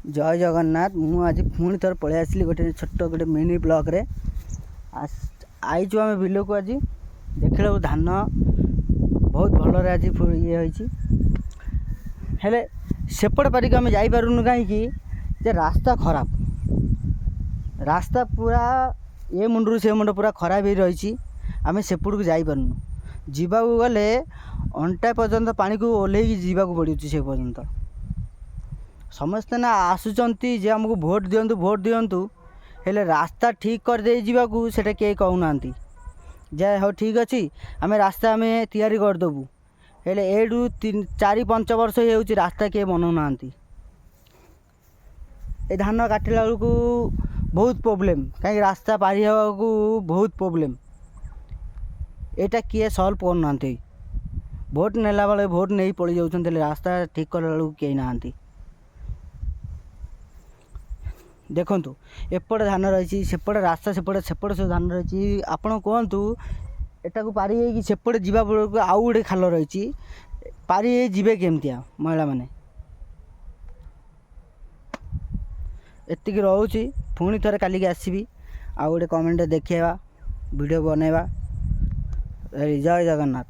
ଜୟ ଜଗନ୍ନାଥ। ମୁଁ ଆଜି ପୁଣି ଥରେ ପଳେଇ ଆସିଲି ଗୋଟେ ଛୋଟ ଗୋଟେ ମିନି ବ୍ଲଗ୍ରେ। ଆଇଛୁ ଆମେ ବିଲକୁ। ଆଜି ଦେଖିଲା ବେଳକୁ ଧାନ ବହୁତ ଭଲରେ ଆଜି ଇଏ ହେଇଛି, ହେଲେ ସେପଟ ପାରିକି ଆମେ ଯାଇପାରୁନୁ। କାହିଁକି ଯେ ରାସ୍ତା ଖରାପ। ରାସ୍ତା ପୁରା ଏ ମୁଣ୍ଡରୁ ସେ ମୁଣ୍ଡ ପୁରା ଖରାପ ହେଇ ରହିଛି। ଆମେ ସେପଟକୁ ଯାଇପାରୁନୁ। ଯିବାକୁ ଗଲେ ଅଣ୍ଟା ପର୍ଯ୍ୟନ୍ତ ପାଣିକୁ ଓହ୍ଲେଇକି ଯିବାକୁ ପଡ଼ୁଛି ସେ ପର୍ଯ୍ୟନ୍ତ। ସମସ୍ତେ ନା ଆସୁଛନ୍ତି ଯେ ଆମକୁ ଭୋଟ୍ ଦିଅନ୍ତୁ, ଭୋଟ୍ ଦିଅନ୍ତୁ, ହେଲେ ରାସ୍ତା ଠିକ୍ କରିଦେଇ ଯିବାକୁ ସେଇଟା କେହି କହୁନାହାନ୍ତି ଯେ ହଉ ଠିକ୍ ଅଛି, ଆମେ ରାସ୍ତା ଆମେ ତିଆରି କରିଦେବୁ। ହେଲେ ଏଇଠୁ 3, 4, 5 ବର୍ଷ ହେଇଯାଉଛି, ରାସ୍ତା କିଏ ବନାଉନାହାନ୍ତି। ଏ ଧାନ କାଟିଲା ବେଳକୁ ବହୁତ ପ୍ରୋବ୍ଲେମ୍, କାହିଁକି ରାସ୍ତା ପାରି ହେବାକୁ ବହୁତ ପ୍ରୋବ୍ଲେମ୍। ଏଇଟା କିଏ ସଲ୍ଭ କରୁନାହାନ୍ତି। ଭୋଟ୍ ନେଲା ବେଳେ ଭୋଟ୍ ନେଇ ପଳେଇ ଯାଉଛନ୍ତି, ହେଲେ ରାସ୍ତା ଠିକ୍ କଲା ବେଳକୁ କେହି ନାହାନ୍ତି। ଦେଖନ୍ତୁ, ଏପଟେ ଧାନ ରହିଛି, ସେପଟେ ରାସ୍ତା, ସେପଟେ ସେପଟେ ସବୁ ଧାନ ରହିଛି। ଆପଣ କୁହନ୍ତୁ, ଏଟାକୁ ପାରି ହେଇକି ସେପଟେ ଯିବା ବେଳକୁ ଆଉ ଗୋଟେ ଖାଲ ରହିଛି, ପାରି ହେଇ ଯିବେ କେମିତିଆ ମହିଳାମାନେ? ଏତିକି ରହୁଛି। ପୁଣି ଥରେ କାଲିକି ଆସିବି, ଆଉ ଗୋଟେ କମେଣ୍ଟ ଦେଖେଇବା, ଭିଡ଼ିଓ ବନେଇବା। ଜୟ ଜଗନ୍ନାଥ।